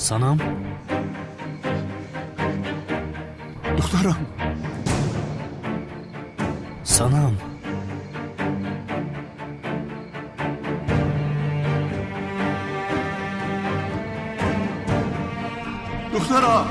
Санам, духтарам. Санам, духтарам.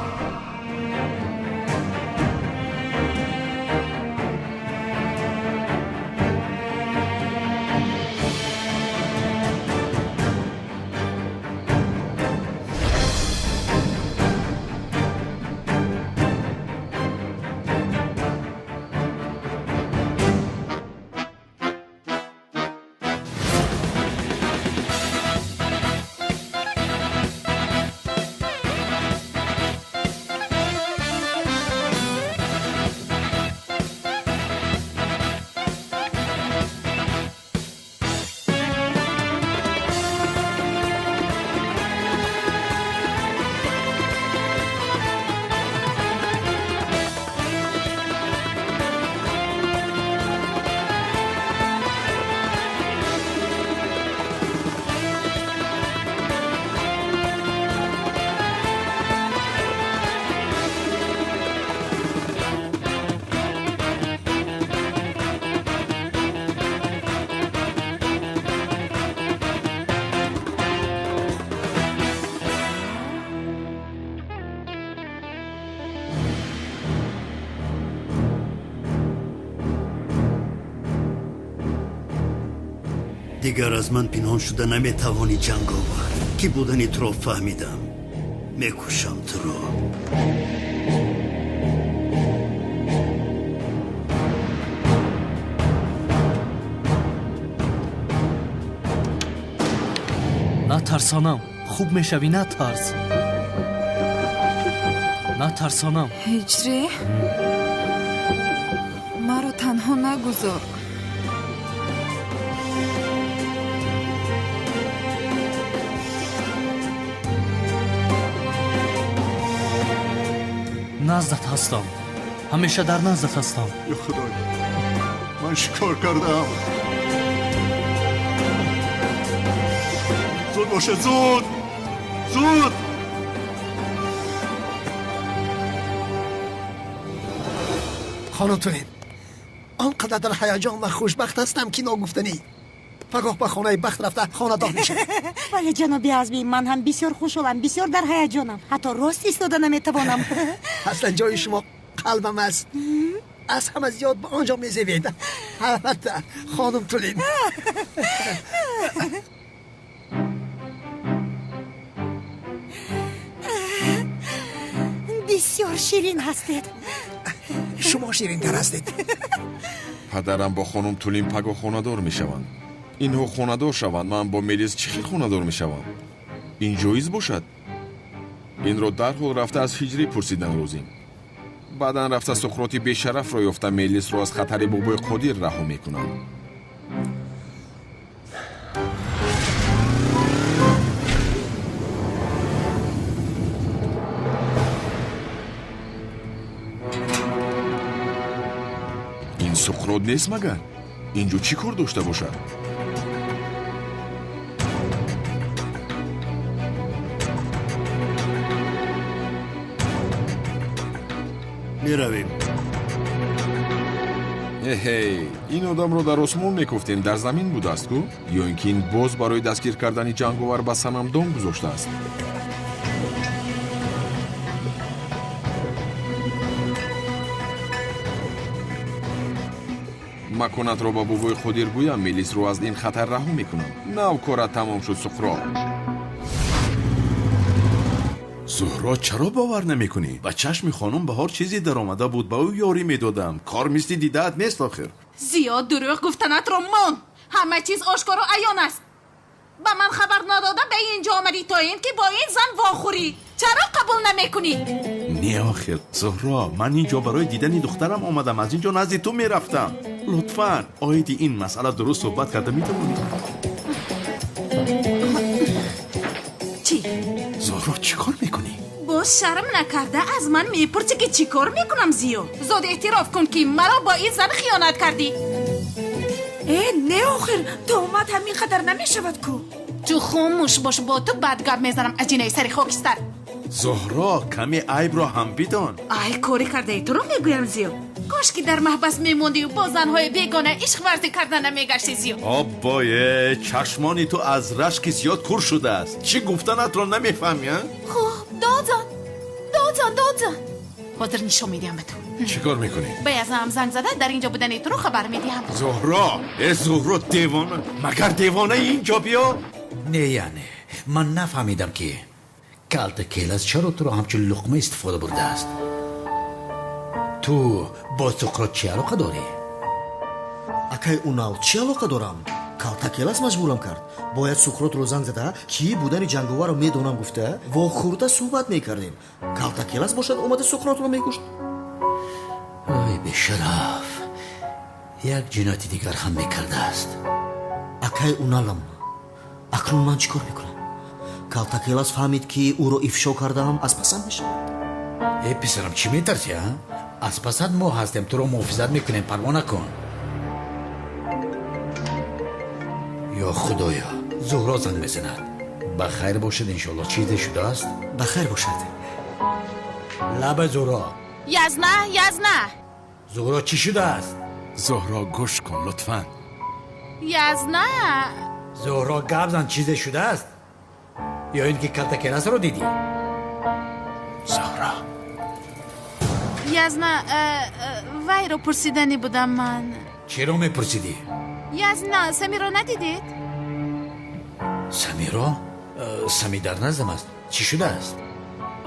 Дигар аз ман пинҳон шуда наметавонӣ, ҷанговар. Кӣ будани туро фаҳмидам. Мекушам туро. Натарс, Санам, хуб мешавӣ, натарс, натарс, Санам. Ҳиҷрӣ, маро танҳо нагузор. Наздат ҳастам, ҳамеша дар наздат ҳастам. Ё Худоё, ман чӣ кор кардам? Зуд бошед, зуд, зуд! Хонум Тулин, он қадар дар ҳаяҷон ва хушбахт ҳастам, ки ногуфтанӣ. Пагоҳ ба хонаи бахт рафта хонадор мешавам. Бале, ҷаноби азбӣ, ман ҳам бисёр хушҳолам, бисёр дар ҳаяҷонам, ҳатто рост истода наметавонам. Аслан ҷои шумо қалбам аст, аз ҳама зиёд ба он ҷо мезевед. Албатта, хонум Тулин. Бисёр ширин ҳастед. Шумо ширинтар ҳастед. Падарам бо хонум Тулин пагоҳ хонадор мешаванд. Инҳо хонадор шаванд, ман бо Мелис чӣ хел хонадор мешавам? Ин ҷоиз бошад? Инро дарҳол рафта аз Ҳиҷрӣ пурсидан лозим. Баъдан рафта Суқроти бешарафро ёфта, Мелисро аз хатари бобои Қодир раҳо мекунам. Ин Суқрот нест магар? Ин ҷо чӣ кор дошта бошад? Меравем. Эҳей, ин одамро дар осмон мекуфтем, дар замин будааст ку? Ё ин ки ин боз барои дастгир кардани ҷанговар ба Санам дом гузоштааст? Маконатро ба бобои Қодир гӯям, Мелисро аз ин хатар раҳо мекунам. Нав корат тамом шуд, Суқрот. Зуҳро, чаро бовар намекунӣ? Ба чашми хонум Баҳор чизе даромада буд, ба ӯ ёрӣ медодам. Кор мисли дидаат нест охир. Зиёд дурӯғ гуфтанатро мон. Ҳама чиз ошкору аён аст. Ба ман хабар надода ба ин ҷо омадӣ, то ин ки бо ин зан вохӯрӣ. Чаро қабул намекунӣ? Не охир, Зуҳро, ман ин ҷо барои дидани духтарам омадам, аз ин ҷо назди ту мерафтам. Лутфан оиди ин масъала дуруст суҳбат карда метавонӣ? Чӣ? Зуҳро, чӣ кор мекунӣ? Боз шарм накарда аз ман мепурсӣ, ки чӣ кор мекунам? Зиё, зуд эътироф кун, ки маро бо ин зан хиёнат кардӣ. Э, не охир, туҳмат ҳамин қадар намешавад ку. Ту хомӯш бош, бо ту бад гап мезанам, аҷинаи сари хокистар. Зуҳро, каме айбро ҳам бидон. Ай, корӣ кардаи туро мегӯям, Зиё. Кош ки дар маҳбас мемондию бо занҳои бегона ишқ варзӣ карда намегашти, Зиё. Оббое, чашмони ту аз рашки зиёд кур шудааст. Чӣ гуфтанатро намефаҳмӣ, а? Хуб, додзан, додзан, додзан. Ҳозир нишон медиҳам ба ту. Чӣ кор мекунӣ? Ба язнаам занг зада, дар инҷо будани туро хабар медиҳам. Зуҳро, э Зуҳро, девона, магар девонаи инҷо биё? Не, яъне ман нафаҳмидам, ки Калта Келас чаро туро ҳамчун луқма истифода бурдааст. Ту бо Суқрот чӣ алоқа дорӣ? Акай Унал, чӣ алоқа дорам? Калта Келас маҷбурам кард. Бояд Суқротро занг зада, ки будани ҷанговарро медонам гуфта, вохӯрда суҳбат мекардем. Калта Келас бошад, омада Суқротро мекушт. Ой, бешараф, як ҷинояти дигар ҳам мекардааст. Акай Уналам, акнун ман чӣ кор мекунам? Калта Келас фаҳмид, ки ӯро ифшо кардаам, аз пасам мешавад. Э писарам, чӣ метарсӣ, а? Аз пасат мо ҳастем, туро муҳофизат мекунем, парво накун. Ё худоё, Зуҳро занг мезанад. Ба хайр бошад, иншоалло. Чизе шудааст? Ба хайр бошад. Лаба, Зуҳро. Язна, язна. Зуҳро, чӣ шудааст? Зуҳро, гӯш кун лутфан. Язна. Зуҳро, гап зан, чизе шудааст? Ё ин ки Калта Келасро дидӣ? Зуҳро. Язна, вайро пурсиданӣ будам ман. Чиро мепурсидӣ? Язна, Самиро надидед? Самиро? Сами дар наздам аст. Чӣ шудааст?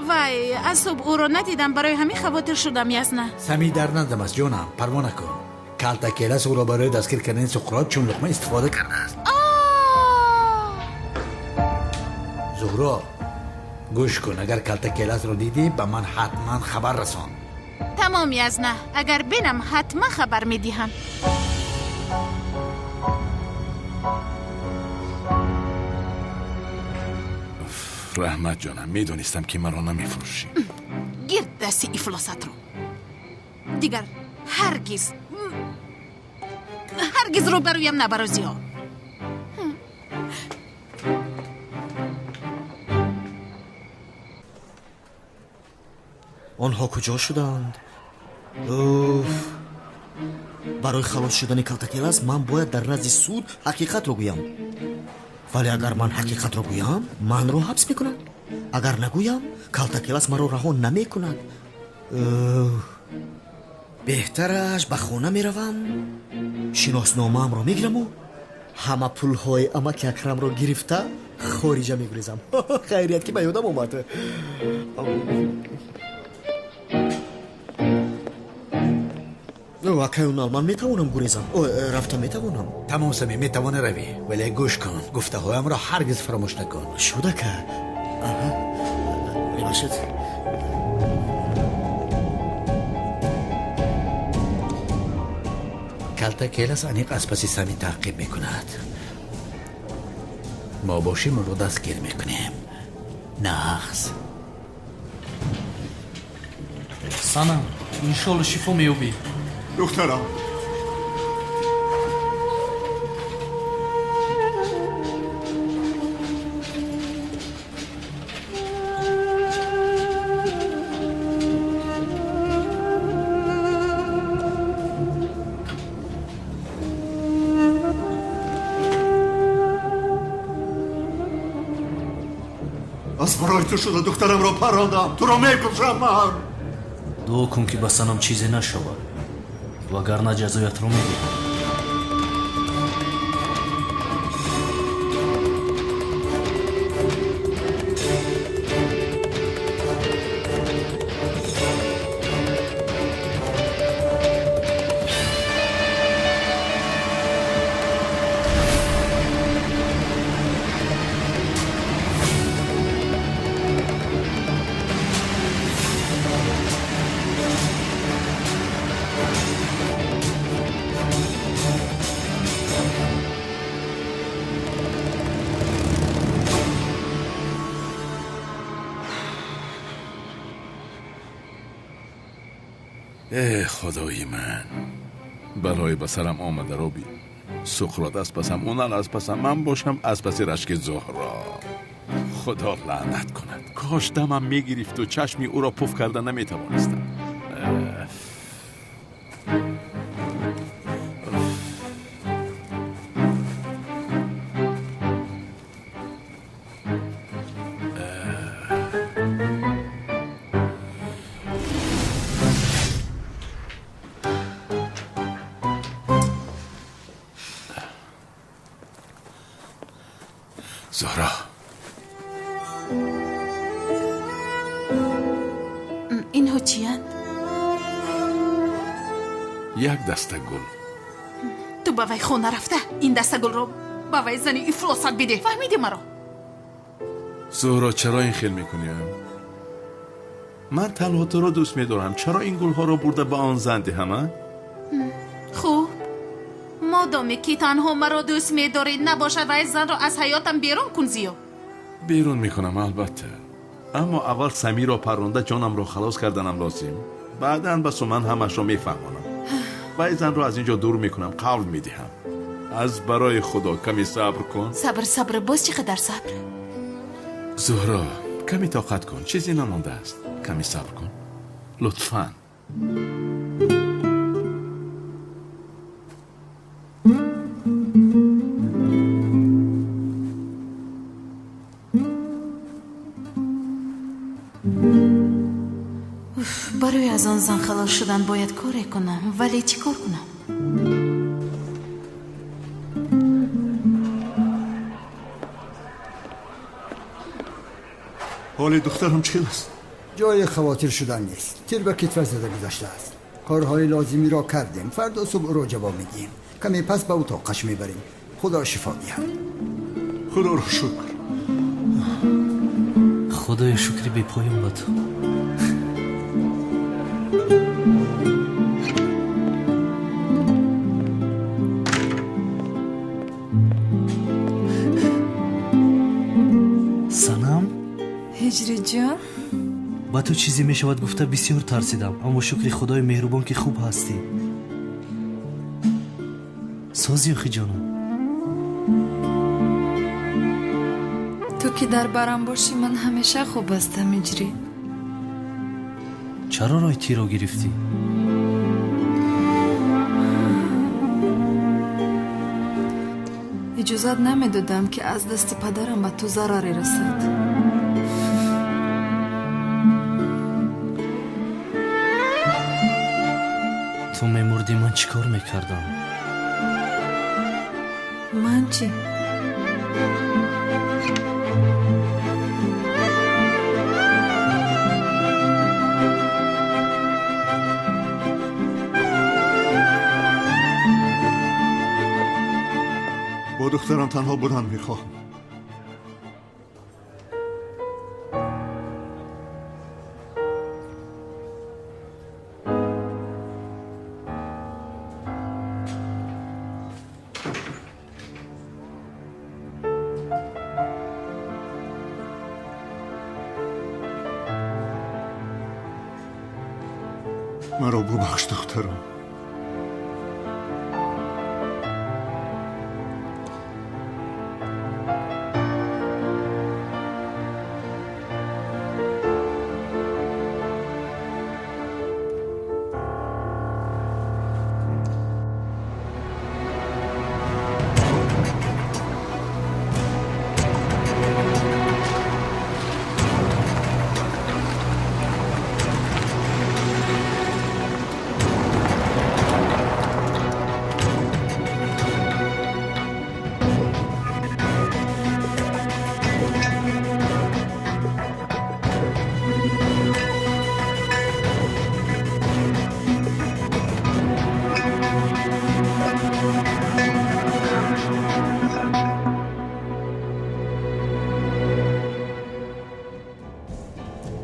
Вай, аз субҳ ӯро надидам, барои ҳамин хавотир шудам, Язна. Сами дар наздам аст, ҷонам, парво накун. Калта Келас ӯро барои дастгир кардани Суқрот чун луқма истифода кардааст. Зуҳро, гӯш кун, агар Калта Келасро дидӣ, ба ман ҳатман хабар расон. Тамом, Язна, агар бинам, ҳатман хабар медиҳам. Раҳмат, ҷонам, медонистам, ки маро намефурӯшӣ. Гирд дасти ифлосатро. Дигар ҳаргиз ҳаргиз рӯбарӯям набаро, Зиё. Онҳо куҷо шуданд? Уф! Барои халос шудани Калта Келас ман бояд дар назди суд ҳақиқатро гӯям. Вале агар ман ҳақиқатро гӯям, манро ҳабс мекунанд. Агар нагӯям, Калта Келас маро раҳо намекунад. Беҳтараш ба хона меравам, шиносномаамро мегираму ҳама пулҳои амаки Акрамро гирифта хориҷа мегурезам. Хайрият, ки ба ёдам омад. Акай Унал, ман метавонам гурезам? Рафта метавонам? Тамом, Сами, метавонӣ равӣ, вале гӯш кун, гуфтаҳоямро ҳаргиз фаромӯш накун. Шуд, ака. Мебахшед. Калта Келас аниқ аз паси Сами таъқиб мекунад. Мо бошем, ӯро дастгир мекунем. Нағз. Санам, иншолло шифо меёбӣ. Духтарам. Аз барои ту шуда духтарамро парондам. Туро мекушам ман. Дуо кун, ки ба санам чизе нашавад, вагарна ҷазоятро медиҳам. Э худои ман, барои ба сарам омадаро бин. Суқрот аз пасам, Унал аз пасам, ман бошам аз паси рашки Зуҳро. Худо лаънат кунад. Кош дамам мегирифту чашми ӯро пуф карда наметавонистам. Зуҳро, инҳо чиянд? Як даста гул. Ту ба вай хона рафта ин даста гулро ба вай зани ифлосат бидеҳ. Фаҳмидӣ маро? Зуҳро, чаро ин хел мекунӣ? Ман танҳо туро дӯст медорам. Чаро ин гулҳоро бурда ба он зан диҳам? Хуб, модоме ки танҳо маро дӯст медорӣ, набошад вай занро аз ҳаётам берун кун. Зиё, берун мекунам, албатта. Аммо аввал Самиро парронда ҷонамро халос карданам лозим. Баъдан ба Суман ҳамашро мефаҳмонам. Вай занро аз ин ҷо дур мекунам, қавл медиҳам. Аз барои Худо каме сабр кун. Сабр, сабр, боз чӣ қадар сабр? Зуҳро, каме тоқат кун, чизе намондааст. Каме сабр кун, лутфан. Барои аз он зан халос шудан бояд коре кунам, вале чӣ кор кунам? Ҳоли духтарам чӣ хел аст? Ҷои хавотир шудан нест. Тир ба китфаш зада гузаштааст. Корҳои лозимиро кардем. Фардо субҳ ӯро ҷавоб медиҳем. Каме пас ба утоқаш мебарем. Худо шифо диҳад. Худоро шукр. Худоё, шукри бепоён ба ту. Санам? Ҳиҷриҷон? Ба ту чизе мешавад гуфта бисёр тарсидам, аммо шукри Худои меҳрубон ки хуб ҳастӣ. Созӣ, охи ҷонам? Ту ки дар барам бошӣ, ман ҳамеша хуб ҳастам, Ҳиҷрӣ. Чаро роҳи тирро гирифтӣ? Иҷозат намедодам, ки аз дасти падарам ба ту зараре расад. Ту мемурдӣ, ман чӣ кор мекардам? Ман чӣ? Бо духтарам танҳо будан мехоҳам. Маро бубахш, духтарам.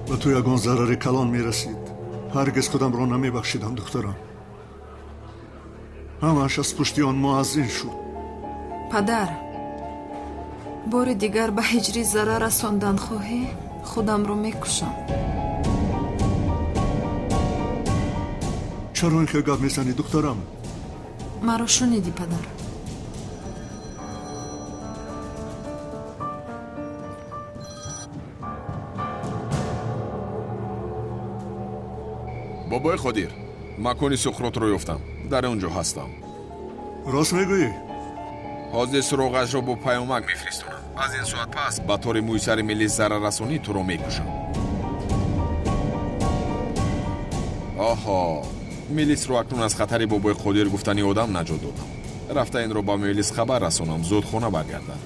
Ба ту ягон зарари калон мерасид. Ҳаргиз худамро намебахшидам, духтарам. Ҳамааш аз пушти он муаззин шуд. Падар, бори дигар ба ҳиҷрӣ зарар расондан хоҳӣ, худамро мекушам. Чаро ин хел гап мезанӣ, духтарам? Маро шунидӣ, падар. Бобои Қодир, макони Суқротро ёфтам, дар он ҷо ҳастам. Рост мегӯӣ? Ҳозир суроғашро бо паёмак мефиристонам. Аз ин соат пас ба тори мӯи сари Мелис зараррасонӣ туро мекушам. Оҳо, Мелисро акнун аз хатари бобои Қодир гуфтани одам наҷот додам. Рафта инро ба Мелис хабар расонам, зуд хона баргардад.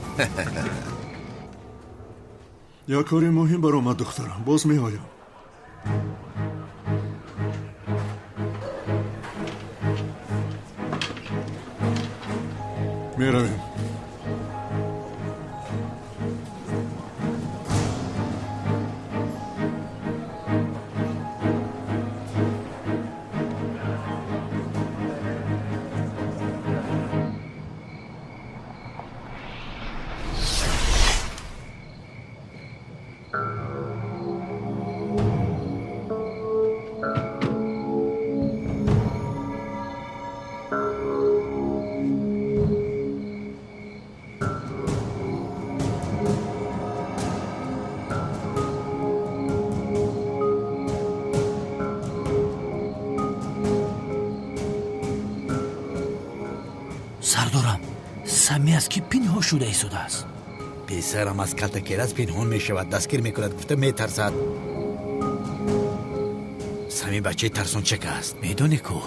Як кори муҳим баромад, духтарам, боз меоям. Меравем. Сардорам, Сами аз кӣ пинҳон шуда истодааст? Писарам аз Калтакелас пинҳон мешавад, дастгир мекунад, гуфта метарсад. Сами бачаи тарсончак аст, медонӣ ку?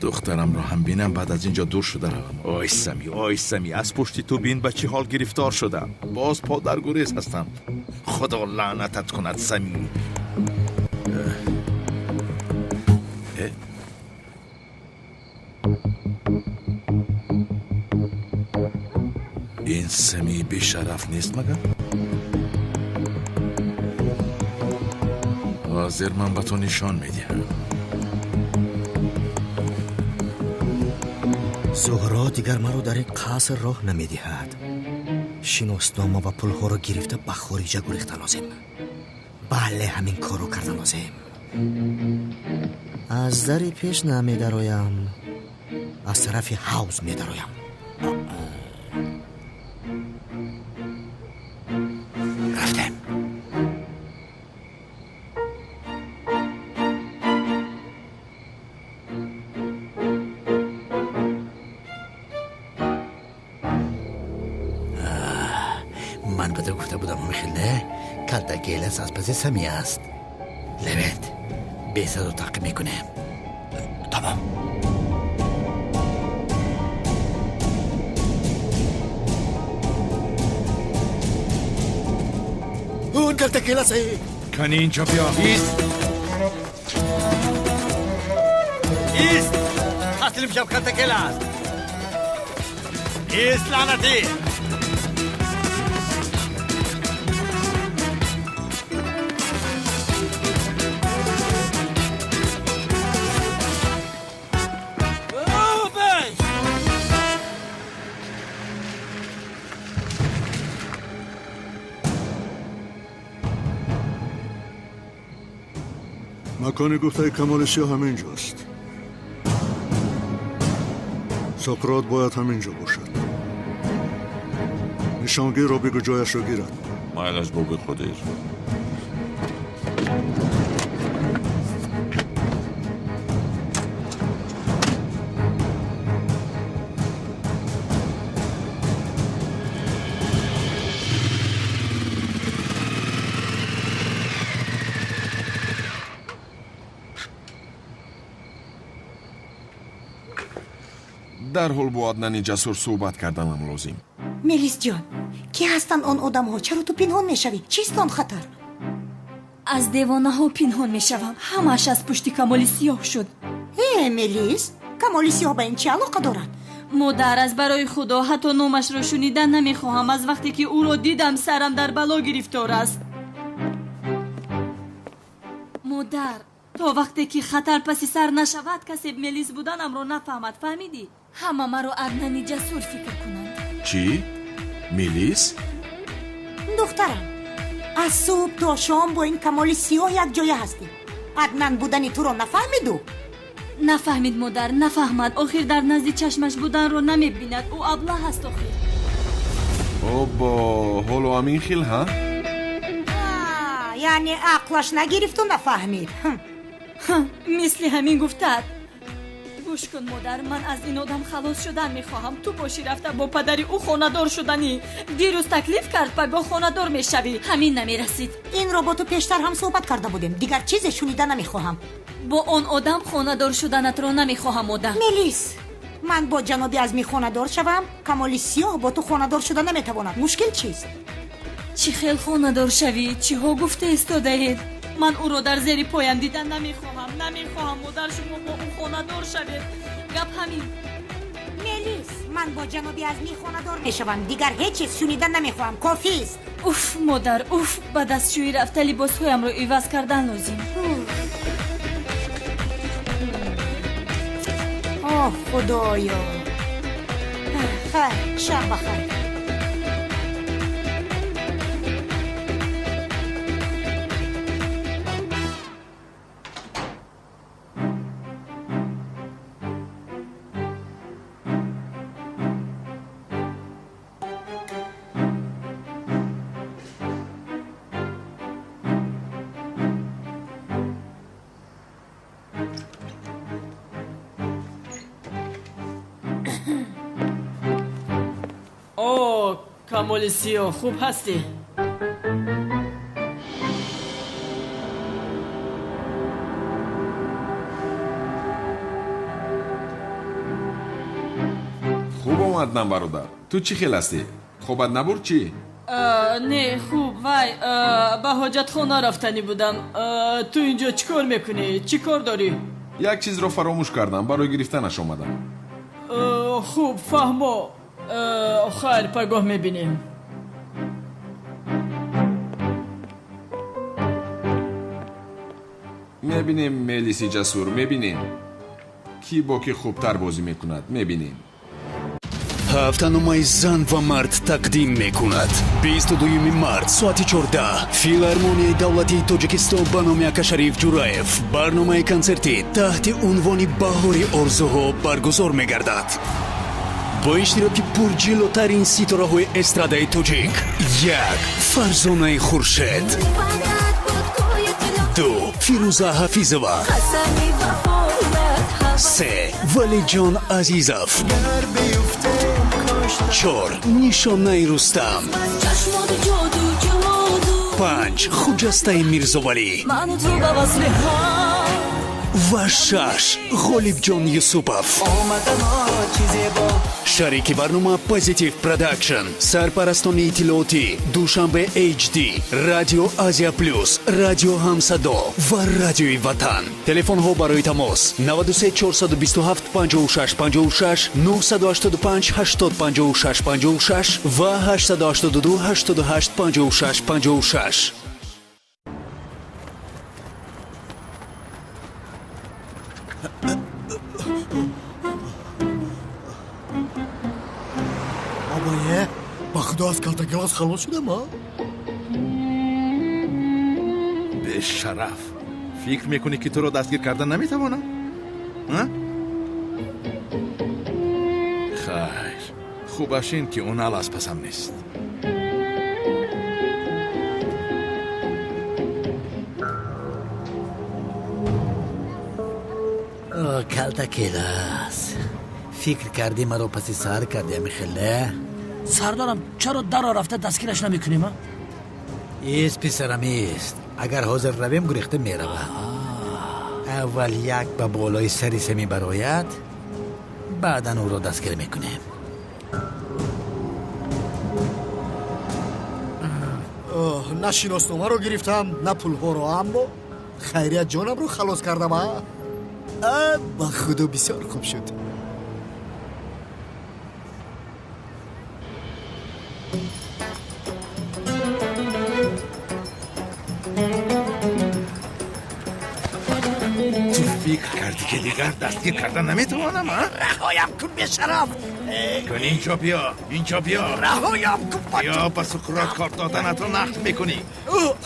Духтарамро ҳам бинам, баъд аз ин ҷо дур шуда равам. Ой Сами, ой Сами, аз пушти ту бин ба чӣ ҳол гирифтор шудам. Боз по дар гурез ҳастам. Худо лаънатат кунад, Сами. Ин Сами бешараф нест магар? Ҳозир ман ба ту нишон медиҳам. Зуҳро дигар маро дар ин қаср роҳ намедиҳад. Шиноснома ва пулҳоро гирифта ба хориҷа гурехта лозим. Бале, ҳамин корро карда лозим. Аз дари пеш намедароям, аз тарафи ҳавз медароям. Рафтем. Ман ба ту гуфта будам, ҳамихел не? Калтакелас аз паси Сами аст. Левент, бесадо таъқиб мекунем. Тамом. Он Калтакелас е! Кани инҷо биё. Ист! Ист! Таслим шав, Калтакелас! Ист, лаънатӣ! Макони гуфтаи Камоли Сиёҳ ҳамин ҷост. Соқрот бояд ҳамин ҷо бошад. Нишонгирро бигӯ ҷояшро гирад. Майлаш, бобои Қодир. Дарҳол бо Аднани ҷасур суҳбат карданам лозим. Мелисҷон, кӣ ҳастанд он одамҳо? Чаро ту пинҳон мешавӣ? Чист он хатар? Аз девонаҳо пинҳон мешавам. Ҳамааш аз пушти Камоли Сиёҳ шуд. Э, Мелис, Камоли Сиёҳ ба ин чӣ алоқа дорад? Модар, аз барои Худо ҳатто номашро шунидан намехоҳам. Аз вақте ки ӯро дидам, сарам дар бало гирифтор аст. Модар, то вақте ки хатар паси сар нашавад, касе Мелис буданамро нафаҳмад. Фаҳмидӣ? Ҳама маро Аднани ҷасур фикр кунанд. Чӣ? Мелис? Духтарам, аз субҳ то шом бо ин Камоли Сиёҳ якҷоя ҳастӣ. Аднан будани туро нафаҳмиду? Нафаҳмид модар, нафаҳмад. Охир дар назди чашмаш буданро намебинад. Ӯ аблаҳ аст охир. Обо, ҳоло ҳамин хел, ҳа? Яъне ақлаш нагирифту нафаҳмид. Мисли ҳамин гуфтад. Гӯш кун модар, ман аз ин одам халос шудан мехоҳам. Ту бошӣ рафта бо падари ӯ хонадор шуданӣ. Дирӯз таклиф кард, пагоҳ хонадор мешавӣ. Ҳамин намерасид. Инро бо ту пештар ҳам суҳбат карда будем. Дигар чизе шунида намехоҳам. Бо он одам хонадор шуданатро намехоҳам, модар. Мелис, ман бо ҷаноби Азмӣ хонадор шавам, Камоли Сиёҳ бо ту хонадор шуда наметавонад. Мушкил чист? Чӣ хел хонадор шавӣ? Чиҳо гуфта истодаед? Ман ӯро дар зери поям дидан намехоҳам. Намехоҳам модар, шумо бо ӯ хонадор шавед. Гап ҳамин. Мелис, ман бо ҷаноби Азмӣ хонадор мешавам. Дигар ҳеҷ чиз шунида намехоҳам. Кофист. Уф модар, уф. Ба дастшӯӣ рафта либосҳоямро иваз кардан лозим. Оҳ худоё. Хайр, шаб бахайр. Камоли Сиёҳ, хуб ҳастӣ? Хуб омадам, бародар. Ту чӣ хел ҳастӣ? Хобат набурд чӣ? Не, хуб. Вай, ба ҳоҷатхона рафтанӣ будам. Ту инҷо чӣ кор мекунӣ? Чӣ кор дорӣ? Як чизро фаромӯш кардам, барои гирифтанаш омадам. Хуб, фаҳмо. Хайр, пагоҳ мебинем. Мебинем, Мелиси ҷасур, мебинем. Кӣ бо кӣ хубтар бозӣ мекунад, мебинем. Ҳафтаномаи зан ва мард тақдим мекунад. 22 март соати 14 Филармонияи давлатии Тоҷикистон ба номи Акашариф Ҷураев барномаи консертӣ таҳти унвони Баҳори орзуҳо баргузор мегардад. Бо иштироки пурҷиллотарин ситораҳои эстрадаи тоҷик: 1. Фарзонаи Хуршед, 2. Фирӯза Ҳафизова, 3. Валиҷон Азизов, 4. Нишонаи Рустам, 5. Хуҷастаи Мирзовалӣ ва 6. Ғолибҷон Юсупов. Шарики барнома Позитив Продакшн, сарпарастони иттилоотӣ Душанбе HD, Радио Азия Плюс, Радио Ҳамсадо ва Радиои Ватан. Телефонҳо барои тамос 93 427 56 56, 985 80 56 56 ва 882 88 56 56. Бобое, ба худо аз калтакелас халос шудам, а? Бешараф, фикр мекунӣ ки туро дастгир кардан наметавонам? Хайр, хубаш ин ки он ал аз пасам нест. Калтакелас, фикр кардӣ маро паси сар кардӣ, амихеле? Сардарам, чаро даро рафта дастгираш намекунем? Ист, писарам, ист. Агар ҳозир равем, гурехта меравад. Аввал як ба болои сари се мебарояд, баъдан ӯро дастгир мекунем. На шиносномаро гирифтам, на пулҳоро, аммо хайрият ҷонамро халос кардам, а? Ба худо бисёр хуб шуд. Ту фикр кардӣ ки дигар дастгир кардан наметавонам, а? Раҳоям кун, бешараф! Кун, инҷо биё, инҷо биё. Раҳоям кун! Биё, ба Суқрот кор доданатро нақд мекунӣ.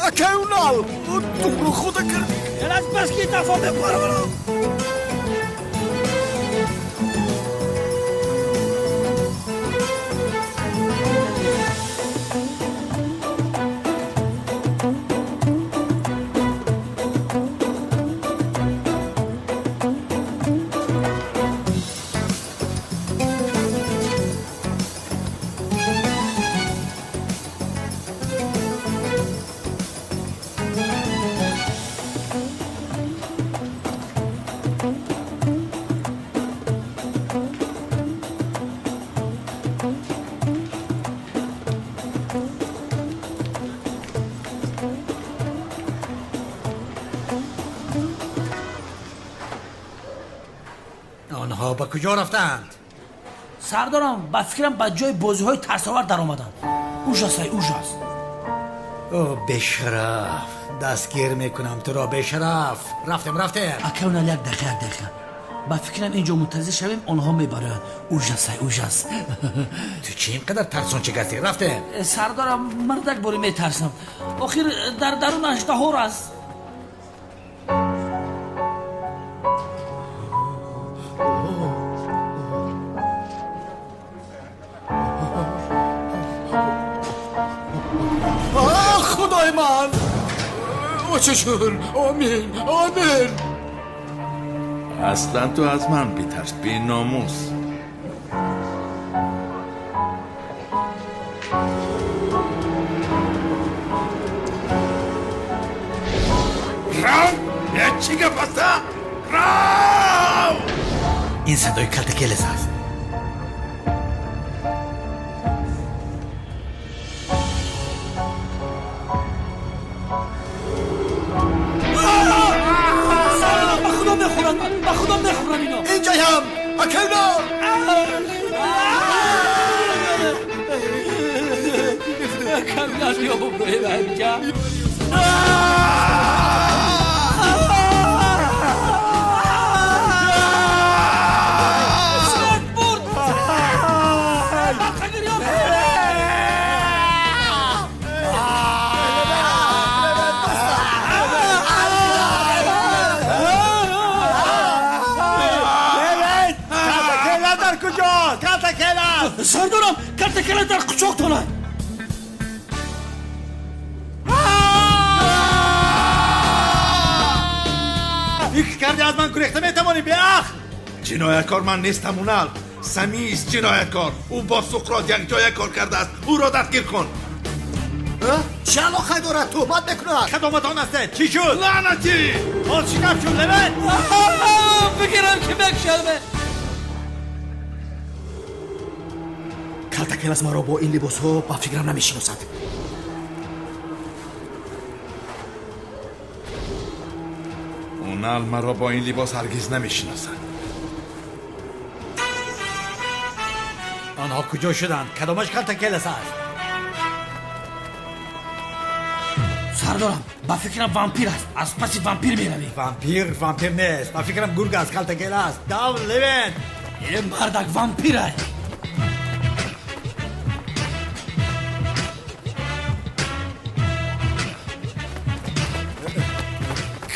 Акай Унал, туро худа кардӣ. Аз бас ки дафо мепарварам. Онҳо ба куҷо рафтаанд? Сардорам, ба фикрам ба ҷои бозиҳои тарсовар даромаданд. Ужас ай, ужас. О, бешараф, дастгир мекунам туро, бешараф. Рафтем, рафтем. Ака Унал, як дақиқа, як дақиқа. Ба фикрам инҷо мунтазир шавем, онҳо мебароянд. Ужас ай, ужас. Ту чӣ ин қадар тарсончик ҳастӣ? Рафтем. Сардорам, мардак борӣ метарсам. Охир дар дарун аждаҳор аст. Худои ман! Очашун! Омин! Омин! Аслан ту аз ман битарс, беномус. Рав! Е, чӣ гап аст, а? Рав! Ин садои Калтакелес аст. Ба худо мехӯрам ино. Инҷоям! Акайно! Камнаш ёброи ҳамҷа. Сардорам, Калтакела дар қучоқтона. Фикр кардӣ аз ман гурехта метавонӣ, беақл? Ҷинояткор ман нестам, Унал. Самист ҷинояткор. Ӯ бо Суқрот якҷоя кор кардааст. Ӯро дастгир кун. Чӣ алоқае дорад? Туҳмат мекунад. Кадоматон ҳастед? Чӣ шуд? Лаънатӣ! Боз чӣ гап шуд, Левент? Бигирам ки мекушаме. Калтакелас маро бо ин либосҳо ба фикрам намешиносад. Унал маро бо ин либос ҳаргиз намешиносад. Онҳо куҷо шуданд? Кадомаш Калтакелас аст? Сардорам, ба фикрам вампир аст. Аз паси вампир меравем. Вампир? Вампир нест. Ба фикрам гург аст, Калтакелас. Дав, Левент! Е, мардак, вампир аст.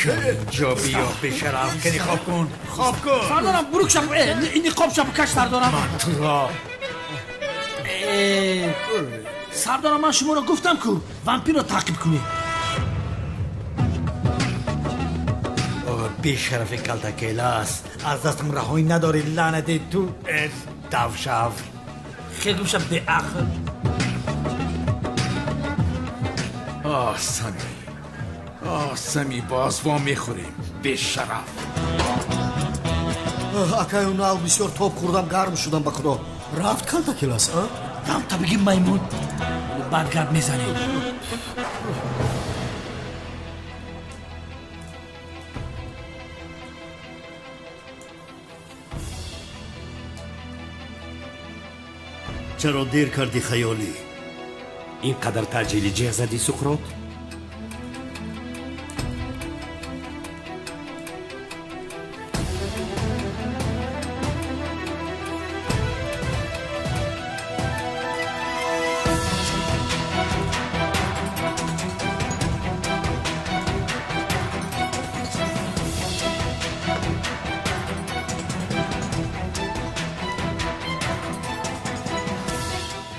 Инҷо биё, бешараф, кани хоб кун, хоб кун. Сардорам, бурук шаб, ниқоб шаб каш, сардорам. Ман туро. Сардорам, ман шуморо гуфтам ку вампирро таъқиб кунед. Бешарафи Калтакелас, аз дастам раҳоӣ надорӣ, лаънати ту, дав шав. Хел гумшав, беақл. Оҳ, Сами. Оҳ, Сами, боз во мехӯрем, бешараф. Акай Унал, бисёр тоб хӯрдам, гарм шудам, ба худо. Рафт Калтакелас, а? Дам та бигӣ, маймун. Бад гап мезанӣ. Чаро дер кардӣ, хаёлӣ? Ин қадар таъҷилӣ ҷеғ задӣ, Суқрот?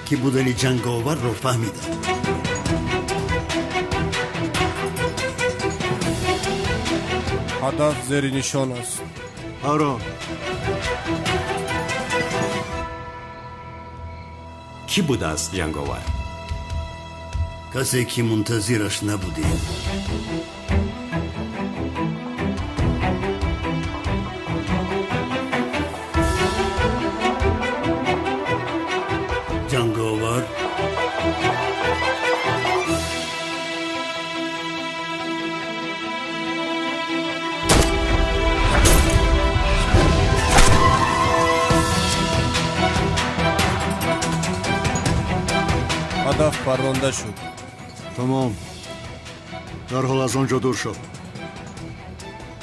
Ки будани ҷанговарро фаҳмидам. Ҳадаф зери нишон аст. Ҳаро. Кӣ будааст ҷанговар? Касе ки мунтазираш набудем. Ҷанговар Ҳадаф парронда шуд. Тамом, дарҳол аз он ҷо дур шав,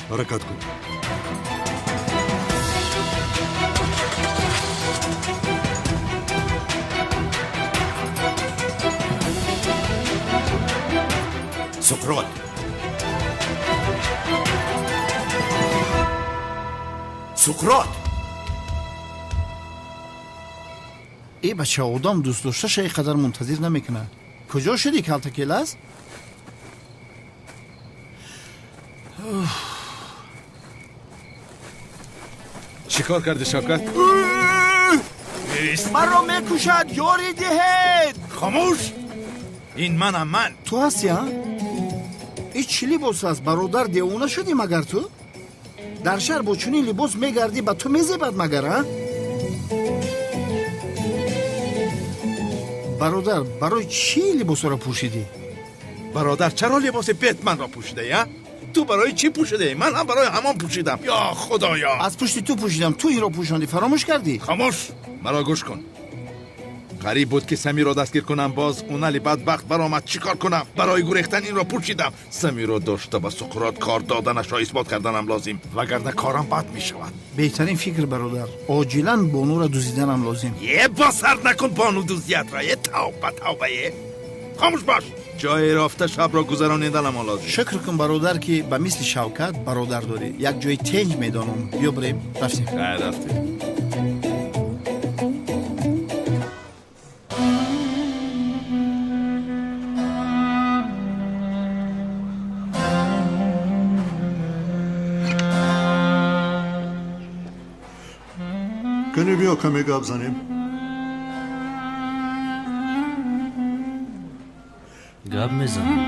ҳаракат кун. Суқрот, Суқрот! Э бача, одам дӯстдошташа ин қадар мунтазир намекунад. Куҷо шудӣ, калтакелас? Чӣ кор кардӣ, Шавкат? Маро мекушад, ёрӣ диҳед! Хомӯш! Ин манам, ман. Ту ҳастӣ, а? Ин чӣ либос аст, бародар? Девона шудӣ магар? Ту дар шаҳр бо чунин либос мегардӣ, ба ту мезебад магар, а? Бародар, барои чӣ либосҳоро пӯшидӣ? Бародар, чаро либоси Бетманро пӯшидаӣ, а? Ту барои чӣ пӯшидаӣ? Ман ҳам барои ҳамон пӯшидам. Ё худоё! Аз пушти ту пӯшидам, ту инро пӯшондӣ, фаромӯш кардӣ? Хомӯш! Маро гӯш кун. Қариб буд, ки Самиро дастгир кунам, боз Унали бадбахт баромад. Чӣ кор кунам? Барои гурехтан инро пӯшидам. Самиро дошта ба Суқрот кор доданашро исбот карданам лозим, вагарна корам бад мешавад. Беҳтарин фикр, бародар. Оҷилан бонуро дуздиданам лозим. Е, босар накун бону дуздиятро. Е, тавба, тавба, е, хомӯш бош. Ҷое рафта шабро гузарониданам лозим. Шукр кун, бародар, ки ба мисли Шавкат бародар дорӣ. Як ҷои тенҷ медонам, биё бирем. Рафтем. Рафтем. Кани биё, каме гап занем. Гап мезанем.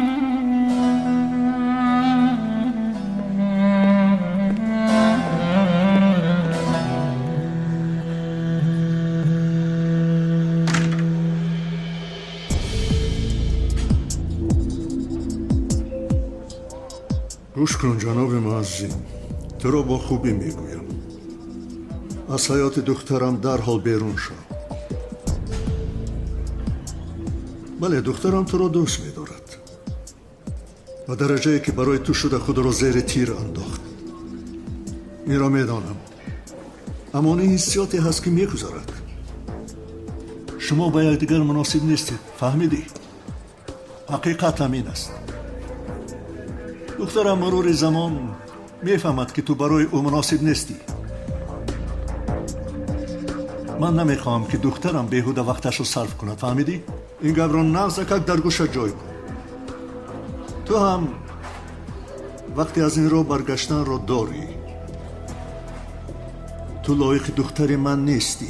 Гӯш кун, ҷаноби муаззим, туро бо хубӣ мегӯям, аз ҳаёти духтарам дарҳол берун шав. Бале, духтарам туро дӯст медорад ба дараҷае, ки барои ту шуда худро зери тир андохт. Инро медонам, аммо ин ҳиссиёте ҳаст, ки мегузарад. Шумо ба якдигар муносиб нестед, фаҳмидӣ? Ҳақиқат ҳамин аст. Духтарам мурури замон мефаҳмад, ки ту барои ӯ муносиб нестӣ. Ман намехоҳам, ки духтарам беҳуда вақташро сарф кунад, фаҳмидӣ? Ин гапро нағзакак дар гӯшат ҷой кун. Ту ҳам вақте аз ин роҳ баргаштанро дорӣ. Ту лоиқи духтари ман нестӣ,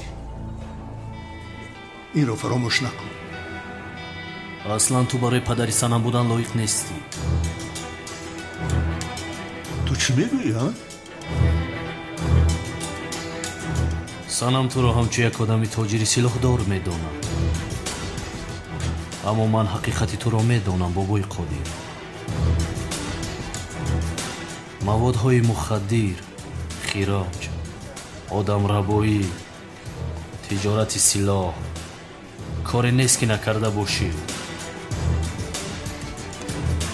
инро фаромӯш накун. Аслан ту барои падари Санам будан лоиқ нестӣ. Ту чӣ мегӯӣ, а? Санам туро ҳамчун як одами тоҷири силоҳдор медонад, аммо ман ҳақиқати туро медонам, бобои Қодир. Маводҳои мухаддир, хироҷ, одамрабоӣ, тиҷорати силоҳ, коре нест, ки накарда бошӣ.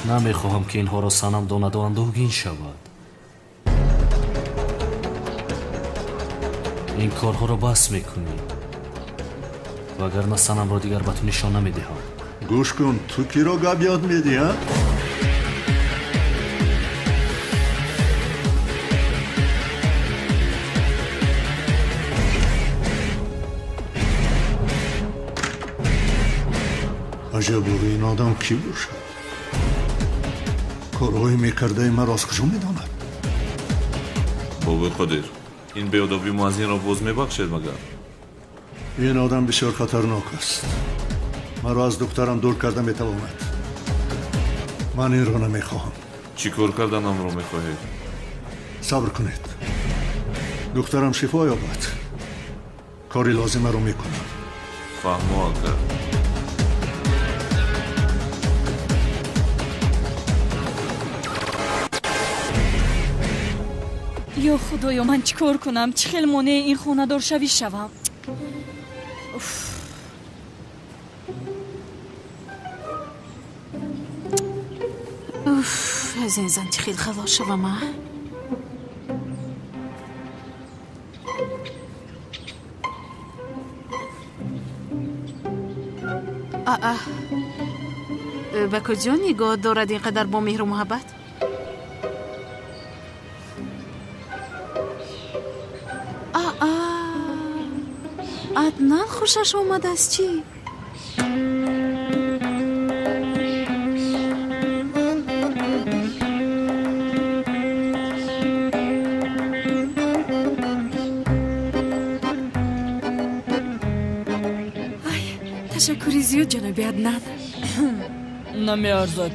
Намехоҳам, ки инҳоро Санам донаду андӯҳгин шавад. Ин корҳоро бас мекунӣ, вагарна Санамро дигар ба ту нишон намедиҳам. Гӯш кун, ту киро гап ёд медиҳӣ, а? Аҷаб, ин одам кӣ бошад? Корҳои мекардаи маро аз куҷо медонад? Бобои Қодир, ин беодобии муаззинро боз мебахшед магар? Ин одам бисёр хатарнок аст. Маро аз духтарам дур карда метавонад. Ман инро намехоҳам. Чӣ кор карданамро мехоҳед? Сабр кунед, духтарам шифо ёбад, кори лозимаро мекунам. Фаҳмо, ака. Ё худоё, ман чӣ кор кунам? Чӣ хел монеи ин хонадоршавӣ шавам? Аз ин зан чӣ хел халос шавам, а? Аа, ба куҷо нигоҳ дорад ин қадар бо меҳру муҳаббат? Аа, Аднан хушаш омадааст чӣ? Ташаккури зиёд, ҷаноби Аднан. Намеарзад.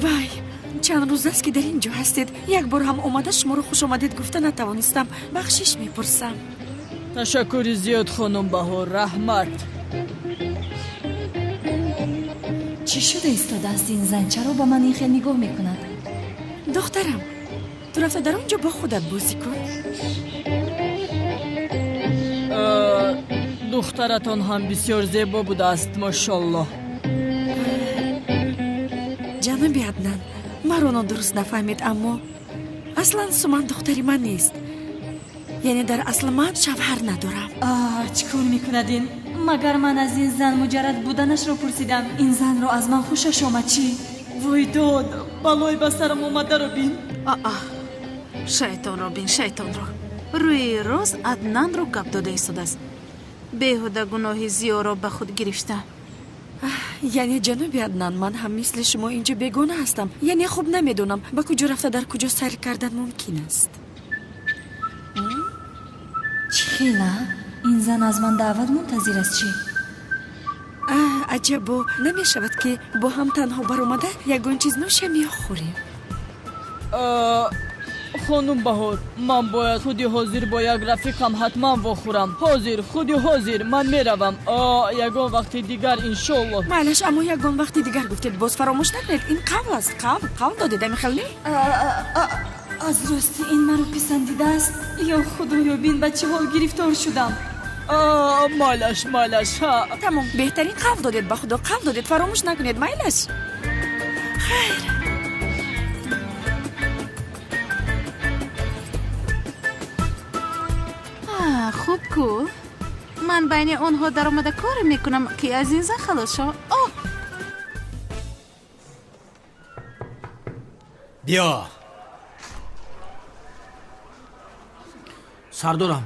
Вай, чанд рӯз аст, ки дар ин ҷо ҳастед. Як бор ҳам омада шуморо хушомадед гуфта натавонистам. Бахшиш мепурсам. Ташаккури зиёд, хонум Баҳор, раҳмат. Чӣ шуда истодааст ин зан? Чаро ба ман ин хел нигоҳ мекунад? Духтарам, ту рафта дар он ҷо бо худат бозӣ кун. Духтаратон ҳам бисёр зебо будааст, мошоллоҳ. Ҷаноби Аднан, маро нодуруст нафаҳмед, аммо аслан Суман духтари ман нест. Яъне дар асл ман шавҳар надорам. Чӣ кор мекунад ин? Магар ман аз ин зан муҷаррад буданашро пурсидам? Ин занро аз ман хушаш омад чӣ? Вой дод, балои ба сарам омадаро бин. Аа, шайтонро бин, шайтонро. Рӯи рост Аднанро гап дода истодааст. Беҳуда гуноҳи зиёро ба худ гирифта. Яъне ҷаноби Аднан, ман ҳам мисли шумо инҷо бегона ҳастам. Яъне хуб намедонам ба куҷо рафта дар куҷо сайр кардан мумкин аст. Чӣ хела? Ин зан аз ман даъват мунтазир аст чӣ? Аҷабо, намешавад ки бо ҳам танҳо баромада ягон чиз нӯшем ё хӯрем? Хонум Баҳор, ман бояд худи ҳозир бо як рафиқам ҳатман вохӯрам. Ҳозир, худи ҳозир ман меравам. Ягон вақти дигар, иншоллоҳ. Майлаш, аммо ягон вақти дигар гуфтед, боз фаромӯш накунед. Ин қавл аст, қавл, қавл додед, амихел не? Аз рости ин маро писандидааст. Ё худоё, бин ба чӣ ҳол гирифтор шудам. Майлаш, майлаш. Тамом, беҳтарин қавл додед, ба худо қавл додед, фаромӯш накунед, майлаш. Хайр. Хуб ку, ман байни онҳо даромада коре мекунам, ки аз ин зан халос шавам. Оҳ, Биё. Сардорам,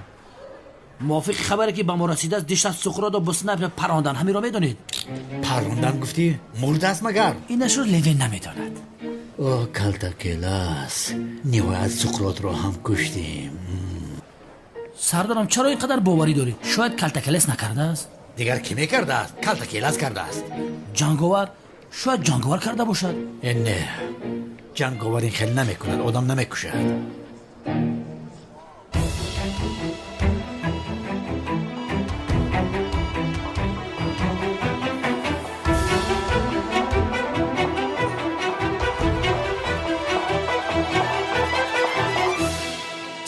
мувофиқи хабаре ки ба мо расидааст, дишаб Суқротро бо снайпер парондан. Ҳаминро медонед? Парондан гуфтӣ? Мурдааст магар? Инашро Левин намедонад. О, Калтакелас, ниҳоят Суқротро ҳам куштем. Сардорам, чаро ин қадар боварӣ дорӣ? Шояд Калтакелес накардааст? Дигар кӣ мекардааст? Калтакелас кардааст. Ҷанговар? Шояд ҷанговар карда бошад. Не, ҷанговар ин хел намекунад, одам намекушад.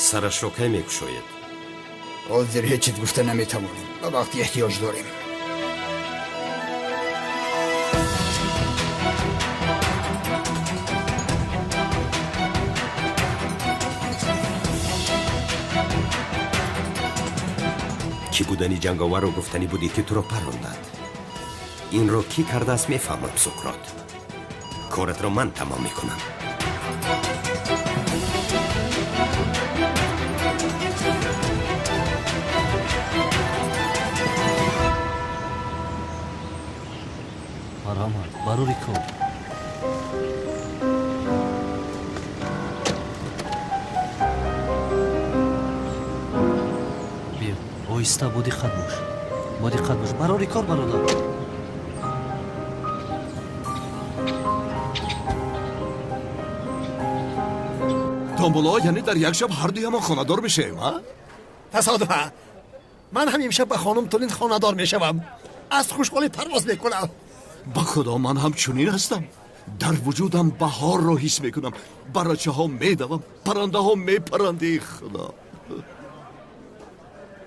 Сарашро кай мекушоед? Ҳозир ҳеҷ чиз гуфта наметавонем. Ба вақти эҳтиёҷ дорем. Кӣ будани ҷанговарро гуфтанӣ будӣ, ки туро парондад? Инро кӣ кардааст, мефаҳмам, Суқрот. Коратро ман тамом мекунам. Марҳамат, барори кор. Биё, оҳиста, бодиққат бош, бодиққат бош. Барори кор, бародар. Томбуло, яъне дар як шаб ҳардуямон хонадор мешавем, а? Тасодуфа, ман ҳам имшаб ба хонум Тулин хонадор мешавам. Аз хушҳолӣ парвоз мекунам. Ба худо, ман ҳам чунин ҳастам. Дар вуҷудам баҳорро ҳис мекунам. Барачаҳо медавам, паррандаҳо мепаранд. Худо.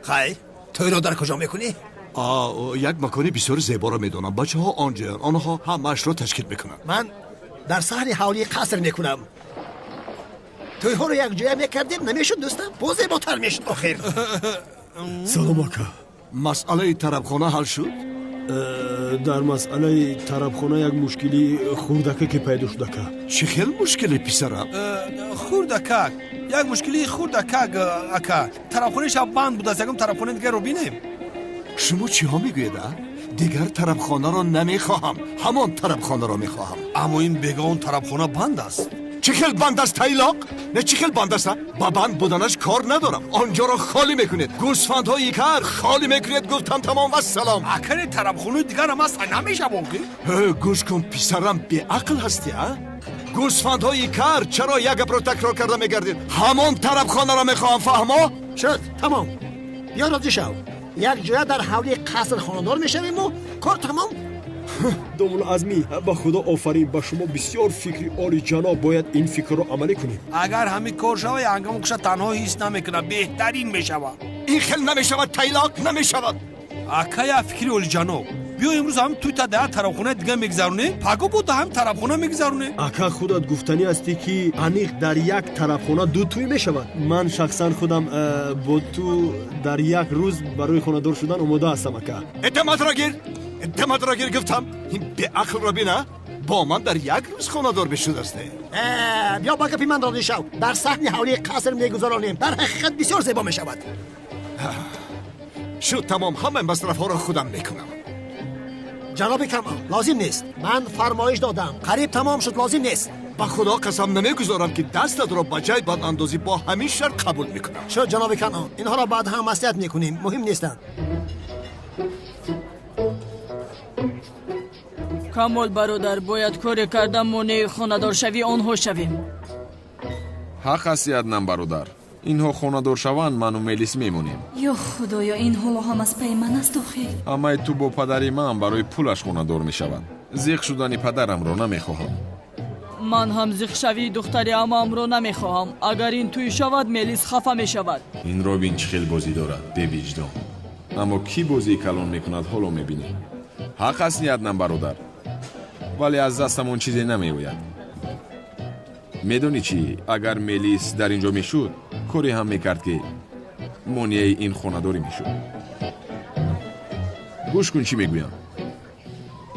Хайр, тӯйро дар куҷо мекунӣ? Як макони бисёр зеборо медонам. Бачаҳо онҷоянд, онҳо ҳамаашро ташкил мекунанд. Ман дар саҳни ҳавлии қаср мекунам. Тӯйҳоро якҷоя мекардем, намешуд, дӯстам? Боз зеботар мешуд охир. Салом, ака. Масъалаи тарабхона ҳал шуд? Дар масъалаи тарабхона як мушкили хурдакаке пайдо шуд, ака. Чӣ хел мушкиле, писарам? Хурдакак, як мушкили хурдакак, ака. Тарабхонаи шаб банд будааст, ягон тарабхонаи дигарро бинем. Шумо чиҳо мегӯед, а? Дигар тарабхонаро намехоҳам, ҳамон тарабхонаро мехоҳам. Аммо ин бега он тарабхона банд аст. Чӣ хел банд аст, тайлоқ? Не, чӣ хел банд аст? Ба банд буданаш кор надорам. Онҷоро холӣ мекунед, гӯсфандҳои кар холӣ мекунед, гуфтам, тамом, вассалом. Акаре, тарабхонаи дигарам аст, намешавон ки. Гӯш кун, писарам, беақл ҳастӣ, а? Гӯсфандҳои кар, чаро як гапро такрор карда мегардед? Ҳамон тарабхонаро мехоҳам, фаҳмо? Шуд, тамом. Биё, розӣ шав. Якҷоя дар ҳавлии қаср хонадор мешавему кор тамом. Домулло Азмӣ, ба Худо офарин ба шумо, бисёр фикри олиҷаноб, бояд ин фикрро амалӣ кунем. Агар ҳамин кор шава, ҳангому куша танҳо ҳис намекунад, беҳтарин мешавад. Ин хел намешавад, тайлоқ, намешавад. Акая, фикри олиҷаноб. Биё, имрӯз ҳам тӯйта дар тарабхонаи дига мегузаронем, паго бо ҳам тарабхона мегузаронем. Ака, худат гуфтанӣ ҳастӣ, ки аниқ дар як тарабхона ду тӯй мешавад. Ман шахсан худам бо ту дар як рӯз барои хонадор шудан омода ҳастам, ака. Даматро гир, даматро гир, гуфтам. Ин беақлро бина, бо ман дар як рӯз хонадор мешудаст. Биё, ба гапи ман розӣ шав. Дар саҳни ҳавлии қаср мегузаронем, дар ҳақиқат бисёр зебо мешавад. Шуд, тамом, ҳамаи масрафҳоро худам мекунам. Ҷаноби Камол, лозим нест. Ман фармоиш додам, қариб тамом шуд, лозим нест. Ба Худо қасам, намегузорам, ки дастатро ба ҷайбат андозӣ, бо ҳамин шарт қабул мекунам. Шуд, ҷаноби Камол, инҳоро баъд ҳам маслиҳат мекунем, муҳим нестанд. Камол бародар, бояд коре карда монеи хонадоршавии онҳо шавем. Ҳақ ҳасти, Аднан бародар. Инҳо хонадор шаванд, ману Мелис мемонем. Ё Худоё, ин ҳоло ҳам аз пайи ман аст охир. Амаи ту бо падари ман барои пулаш хонадор мешавад. Зиқ шудани падарамро намехоҳам. Ман ҳам зиқшавии духтари амаамро намехоҳам. Агар ин тӯй шавад, Мелис хафа мешавад. Ин робин чӣ хел бозӣ дорад, бевиҷдон. Аммо кӣ бозии калон мекунад, ҳоло мебинем. Ҳақ ҳасти, Аднан бародар, вале аз дастамон чизе намеояд. Медонӣ чӣ, агар Мелис дар ин ҷо мешуд, коре ҳам мекард, ки монеаи ин хонадорӣ мешуд. Гӯш кун, чӣ мегӯям.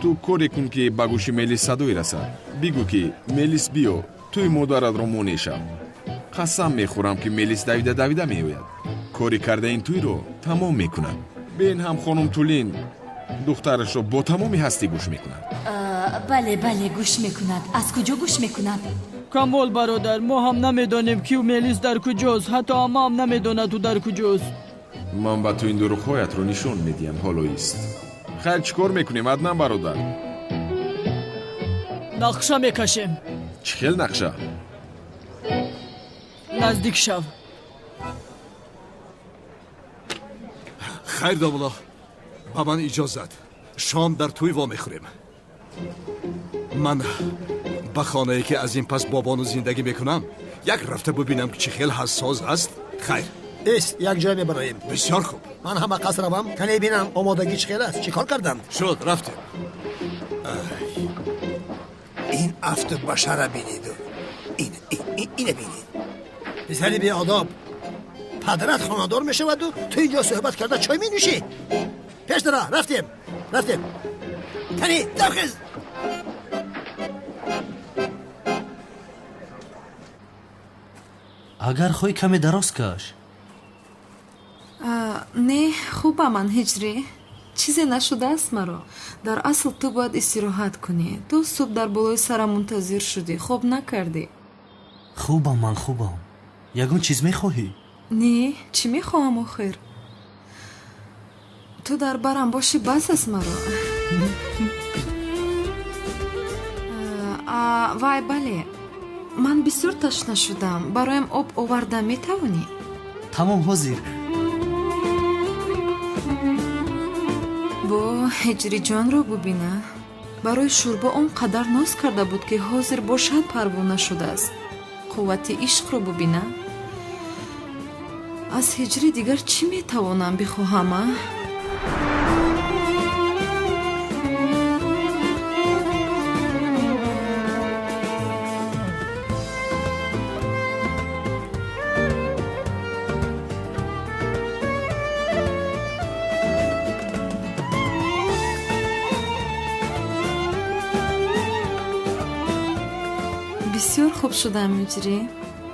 Ту коре кун, ки ба гӯши Мелис садое расад. Бигӯ, ки Мелис, биё, тӯи модаратро монеъ шав. Қасам мехӯрам, ки Мелис давида давида меояд, кори карда ин тӯйро тамом мекунад. Бен ҳам хонум Тулин духтарашро бо тамоми ҳастӣ гӯш мекунад. Бале, бале, гӯш мекунад. Аз куҷо гӯш мекунад? Камол бародар, мо ҳам намедонем, ки Мелис дар куҷост. Ҳатто амаам намедонад, ӯ дар куҷост. Ман ба ту ин дурӯғҳоятро нишон медиҳам, ҳоло ист. Хайр, чӣ кор мекунем, Аднан бародар? Нақша мекашем. Чӣ хел нақша? Наздик шав. Хайр, домулло, ба ман иҷозат. Шом дар тӯй вомехӯрем. Ман ба хонае, ки аз ин пас бо бону зиндагӣ мекунам, як рафта бубинам, ки чӣ хел ҳассос аст. Хайр. Эст, як ҷой мебароем. Бисёр хуб. Ман ҳама қаср равам, кане бинам, омодагӣ чӣ хел аст, чӣ кор карданд. Шуд, рафтем. Ин афту башара бинеду, ина бинед, писари беодоб. Падарат хонадор мешаваду ту инҷо суҳбат карда чой менӯшӣ. Пеш дара, рафтем, рафтем. Кани, давхез. Агар хоҳӣ, каме дароз каш. Не, хубам ман, Ҳиҷрӣ, чизе нашудааст маро. Дар асл ту бояд истироҳат кунӣ. Ту субҳ дар болои сарам мунтазир шудӣ, хоб накардӣ. Хубам ман, хубам. Ягон чиз мехоҳӣ? Не, чӣ мехоҳам охир? Ту дар барам бошӣ, бас аст маро. Вай, бале, ман бисёр ташна шудам, бароям об оварда метавонӣ? Тамом, ҳозир. Бо Ҳиҷриҷонро бубина, барои шӯрбо он қадар ноз карда буд, ки ҳозир бошад парвона шудааст. Қуввати ишқро бубина. Аз Ҳиҷрӣ дигар чӣ метавонам бихоҳам, а? Бисёр хуб шудам, Ҳиҷрӣ.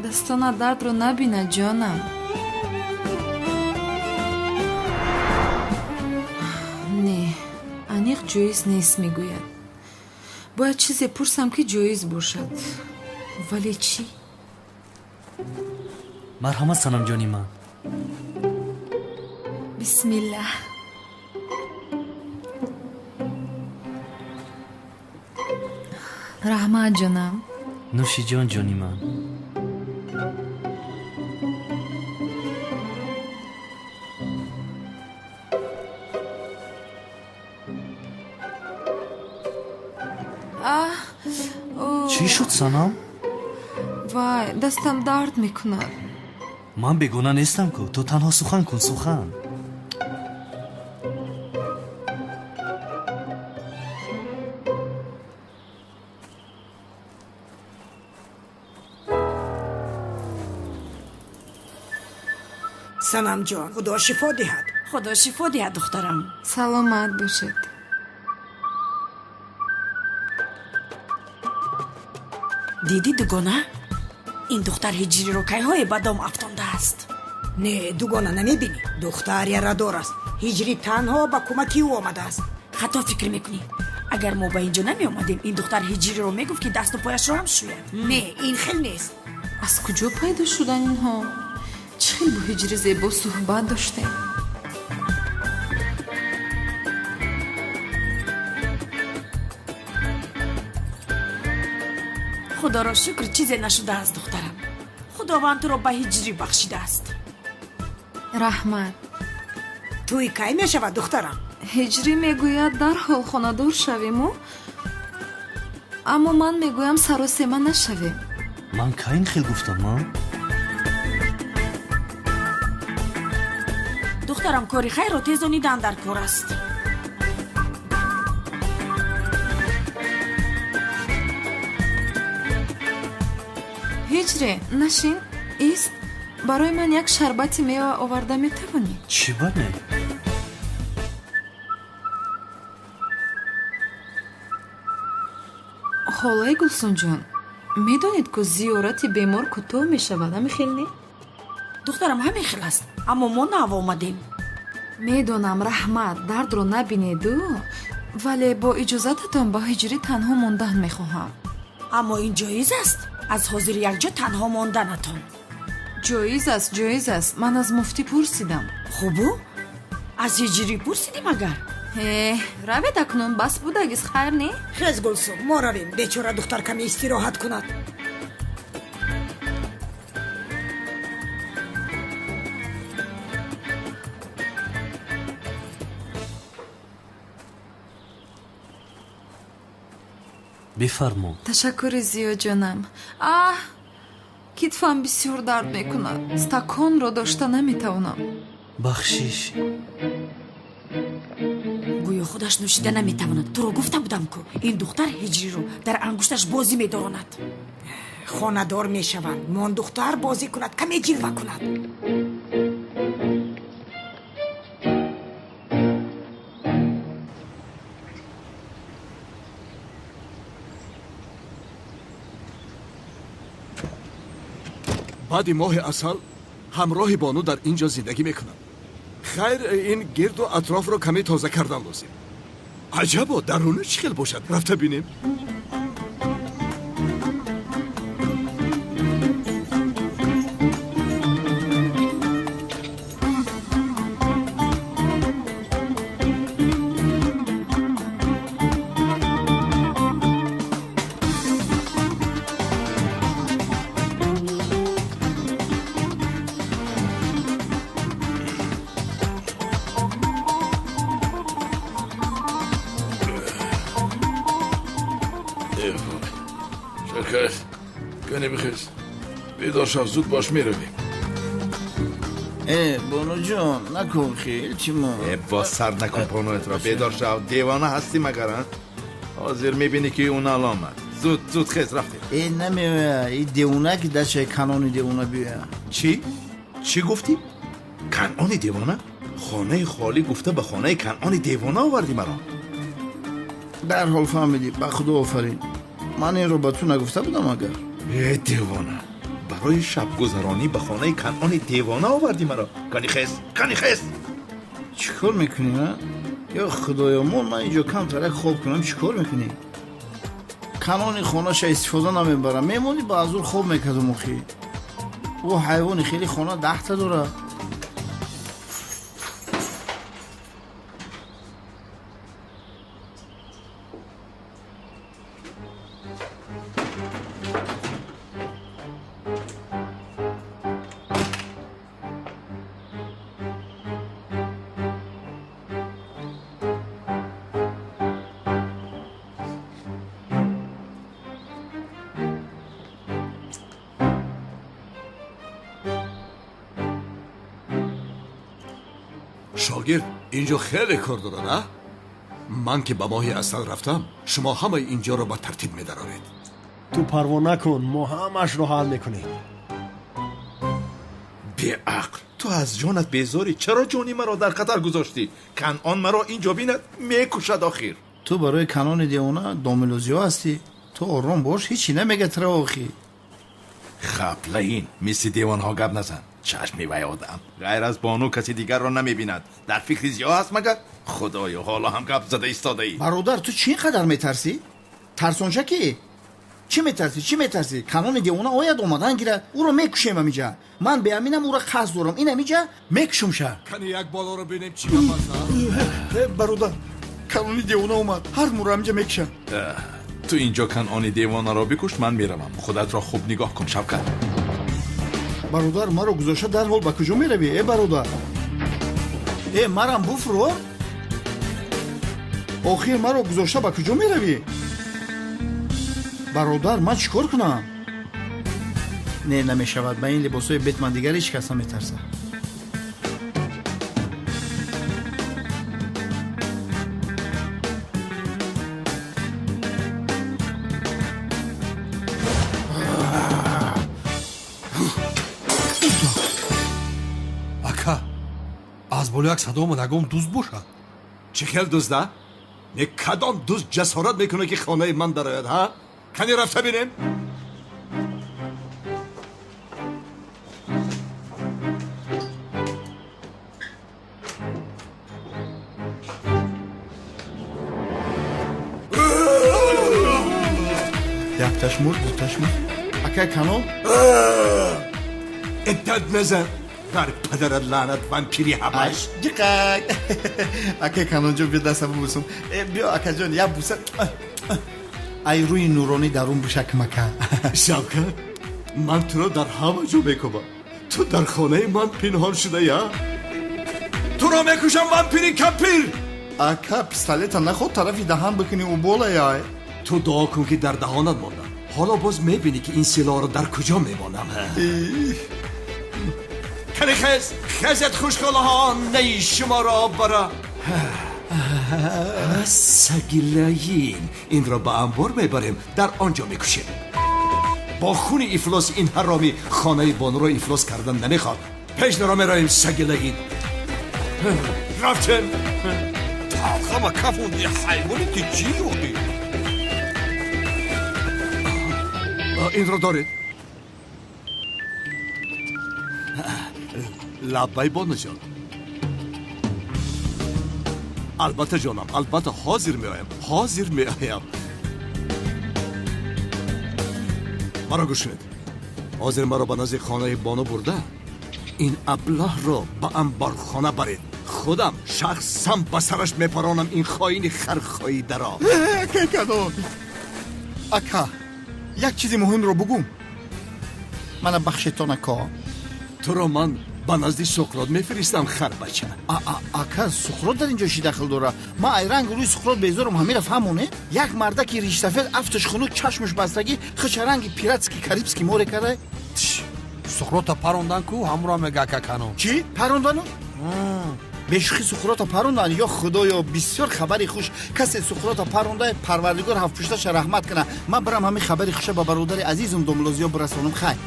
Дастона дардро набинад, ҷонам. Не, аниқ ҷоиз нест, мегӯяд. Бояд чизе пурсам, ки ҷоиз бошад. Вале чӣ? Марҳамат, санамҷони ман. Бисмиллаҳ. Раҳмат, ҷонам. Нӯши ҷон, ҷони ман. Чӣ шуд, санам? Вай, дастам дард мекунад. Ман бегона нестам ку. Ту танҳо сухан кун, сухан. Санамҷон, худо шифо диҳад. Худо шифо диҳад, духтарам. Саломат бошед. Дидӣ, дугона, ин духтар ҳиҷриро кайҳое ба дом афтондааст. Не, дугона, намебинӣ, духтар ярадор аст. Ҳиҷрӣ танҳо ба кӯмаки ӯ омадааст. Хато фикр мекунӣ. Агар мо ба ин ҷо намеомадем, ин духтар ҳиҷриро мегуфт, ки дасту пояшро ҳам шӯяд. Не, ин хел нест. Аз куҷо пайдо шудан инҳо? Чӣ хел бо ҳиҷри зебо суҳбат доштем? Худоро шукр, чизе нашудааст, духтарам. Худованд туро ба ҳиҷрӣ бахшидааст. Раҳмат. Тӯй кай мешавад, духтарам? Ҳиҷрӣ мегӯяд, дарҳол хонадор шавему, аммо ман мегӯям, саросема нашавем. Ман кай ин хел гуфтам, а? Духтарам, кори хайрро тезонидан дар кор аст. Ҳиҷрӣ, нашин, ист. Барои ман як шарбати мева оварда метавонӣ? Чӣ ба не? Холаи Гулсунҷон, медонед, ку зиёрати бемор кӯтоҳ мешавад, ҳамин хел не? Духтарам, ҳамин хел аст, аммо мо нав омадем. Медонам, раҳмат, дардро набинеду, вале бо иҷозататон ба ҳиҷрӣ танҳо мондан мехоҳам. Аммо ин ҷоиз аст? Аз ҳозир якҷо танҳо монданатон. Ҷоиз аст, ҷоиз аст. Ман аз муфтӣ пурсидам. Хубу? Аз ҳиҷрӣ пурсидӣ магар? Э, равед акнун, бас будагиз, хайр не? Хез, Гулсум, мо равем. Бечора духтар каме истироҳат кунад. Бифармо. Ташаккури зиёд, ҷонам. Аҳ, китфам бисёр дард мекунад. Стаконро дошта наметавонам. Бахшиш. Гӯё худаш нӯшида наметавонад. Туро гуфта будам ку, ин духтар ҳиҷриро дар ангушташ бозӣ медоронад. Хонадор мешаванд. Мон духтар бозӣ кунад, каме ҷилва кунад. Баъди моҳи асал ҳамроҳи бону дар ин ҷо зиндагӣ мекунам. Хайр, ин гирду атрофро каме тоза кардан лозим. Аҷабо, даруну чӣ хел бошад, рафта бинем. Бедор шав, зуд бош, меравем. Э, бонуҷон, накун хел, илтимос. Э, боз сар накун бонуятро. Бедор шав, девона ҳастӣ магар, а? Ҳозир мебинӣ, ки ӯ нал омад. Зуд, зуд хез, рафтем. Э, намеоя, и девона ки дачаи Канони девона биёя. Чӣ? Чӣ гуфтӣ? Канони девона? Хонаи холӣ гуфта ба хонаи Канони девона овардӣ маро. Дарҳол фаҳмидӣ, ба худо офарин. Ман инро ба ту нагуфта будам агар. Э девона, барои шабгузаронӣ ба хонаи Канъони девона овардӣ маро. Кани хез, кани хез. Чӣ кор мекунӣ, а? Ё худоё, мон ман инҷо камтарак хоб кунам, чӣ кор мекунӣ? Канони хонаша истифода намебарам. Мемонӣ ба азур хоб мекардум охи. Ӯ ҳайвони хеле хона даҳта дорад. Шогирд инҷо хеле кор дорад, а? Ман ки ба моҳи асал рафтам, шумо ҳамаи инҷоро ба тартиб медароред. Ту парво накун, мо ҳамашро ҳал мекунем. Беақл, ту аз ҷонат безорӣ. Чаро ҷони маро дар хатар гузоштӣ? Канъон маро инҷо бинад, мекушад охир. Ту барои Канъони девона домилозиҳо ҳастӣ. Ту ором бош, ҳечи намега тра охи. Хаплаин, мисли девонҳо гап назан. Чашми вай одам ғайр аз бону каси дигарро намебинад. Дар фикри зиё ҳаст магар? Худоё, ҳоло ҳам гап зада истодаӣ. Бародар, ту чӣ ин қадар метарсӣ? Тарсонча ки? Чӣ метарсӣ, чӣ метарсӣ? Канони девона ояд, омадан гирад, ӯро мекушем амиҷа. Ман беаминам ӯро қасд дорам. Ин амиҷа мекушумша. Кани як болоро бинем чӣ гап аст, а? Бародар, канони девона омад, ҳар муро амиҷа мекушам. Ту инҷо Канъони девонаро бикуш, ман меравам. Худатро хуб нигоҳ кун, Шавкат. Бародар, маро гузошта дарҳол ба куҷо меравӣ, э бародар? Э, марам буфуро? Охир маро гузошта ба куҷо меравӣ? Бародар, ман чӣ кор кунам? Не, намешавад. Ба ин либосҳои Бетман дигар ҳеҷ кас наметарсад. Ака, аз боло як садо омад, ягон дузд бошад. Чӣ хел дузда? Не, кадом дузд ҷасорат мекунад, ки хонаи ман дарояд, ҳа? Кани рафта бинем. Якташ мурд, дуташ мурд. Акай Канон? Эддат назан. Бар падарат лаънат, вампири ҳабаш. Диққат. Акай Канонҷон, биё дастам бубусум. Биё, акаҷон, як буса. Ай рӯи нуронӣ дарун бушакмака. Шавкат, ман туро дар ҳама ҷо мекобам. Ту дар хонаи ман пинҳон шуда, я? Туро мекушам, вампири кампир. Ака, пистолета наход тарафи даҳан бикунӣ, ӯ болаяй. Ту дуо кун, ки дар даҳонат мондам. Ҳоло боз мебинӣ, ки ин силоҳро дар куҷо мемонам. Кани хез, хезет, хушколаҳо, наи шуморо бара. Саги лаин, инро ба амбор мебарем, дар он ҷо мекушем. Бо хуни ифлос ин ҳаромӣ хонаи бонуро ифлос кардан намехоҳад. Пеш наро меравем, саги лаин. Рафтем. Талхама кафонди, ҳайвони ту чӣ охи? Инро доред. Лаббай, бонуҷон. Албатта, ҷонам, албатта, ҳозир меоям, ҳозир меоям. Маро гӯш кунед. Ҳозир маро ба назди хонаи бону бурда, ин аблаҳро ба амборхона баред. Худам шахсан ба сараш мепаронам ин хоини хархоидаро. Акай Канон, ака, як чизи муҳимро бугум. Мана бахшетон, ака. Туро ман ба назди Суқрот мефиристам, харбача. Ака, Суқрот дар инҷо чӣ дахл дорад? Ман ай ранг рӯи Суқрот безорам, ҳамира фаҳмоне? Як мардаки ришсафед, афташ хунук, чашмаш бастагӣ, хича ранги пиратски карибски море карда. Суқрота парондан ку, ҳамуро мега ака Канон. Чӣ? Парондану? Бешӯхӣ Суқрота парондан? Ё худоё, бисёр хабари хуш. Касе Суқрота паронда, Парвардигор ҳафтпушташа раҳмат кунад. Ман барам ҳамин хабари хуша ба бародари азизум Домлозиё бирасонам. Хай.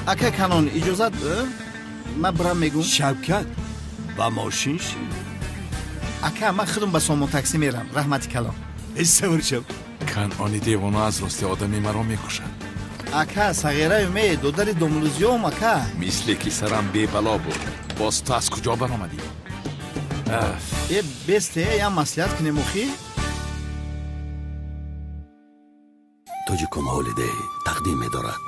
Ака Канон, иҷозат, ман барам мегум. Шавкат, ба мошин ши. Ака, ман худам ба сомон такси мерам. Раҳмати калон. Эй, савор шав. Канъони девона аз рости одами маро мекушад. Ака, сағираю ме, додари домлузиём, ака. Мисле ки сарам бебало буд. Боз ту аз куҷо баромадӣ? Э, бесте, ям маслиҳат кунем охи. Тоҷикон Ҳолидей тақдим медорад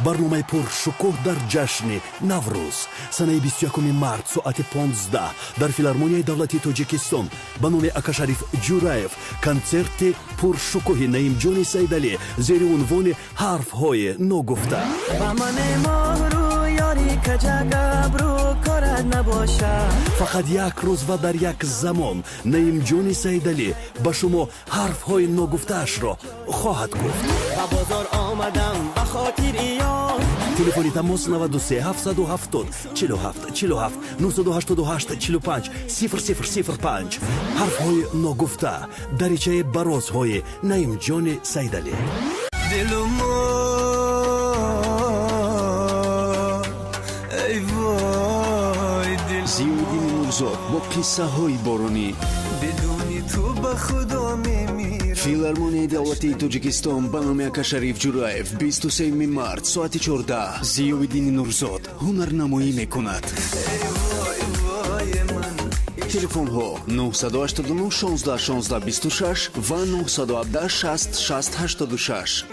барномаи пуршукӯҳ дар ҷашни Наврӯз, санаи 21 март, соати 15 дар Филармонияи давлатии Тоҷикистон ба номи Акашариф Ҷураев консерти пуршукӯҳи Наимҷони Саидалӣ зери унвони «Ҳарфҳои ногуфта». Фақат як рӯз ва дар як замон Наимҷони Саидалӣ ба шумо ҳарфҳои ногуфтаашро хоҳад гуфт. Ба бозор омадам ба хотири ёр. Телефони тамос 93 770 47 47, 988 45 0005. Ҳарфҳои ногуфта, даричаи барозҳои Наимҷони Саидалӣ. Дилу эй вой дил. Зиёиддини Нурзод бо қиссаҳои боронӣ. Бидуни ту ба худо мемирам. Филармонияи давлатии Тоҷикистон ба номи Акашариф Ҷураев, 23 март, соати 14 Зиёиддини Нурзод ҳунарнамоӣ мекунад. Телефонҳо 989 16 16 26 ва 917 60 60 86.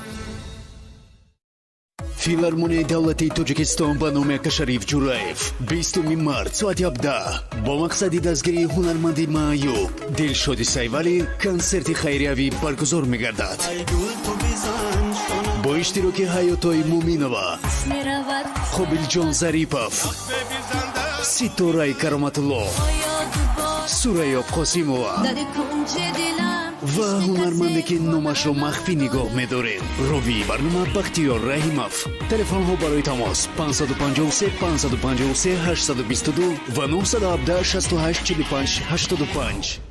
Филармонияи давлатии Тоҷикистон ба номи Акашариф Ҷураев, 20 март, соати 17 бо мақсади дастгирии ҳунарманди маъюб Дилшоди Сайвалӣ консерти хайриявӣ баргузор мегардад бо иштироки Ҳаётои Муминова, Қобилҷон Зарипов, Ситораи Кароматулло, Сурайё Қосимова ва ҳунарманде, ки номашро махфӣ нигоҳ медорем. Ровии барнома Бахтиёр Раҳимов. Телефонҳо барои тамос 553 553 822 ва 917 68 45 85.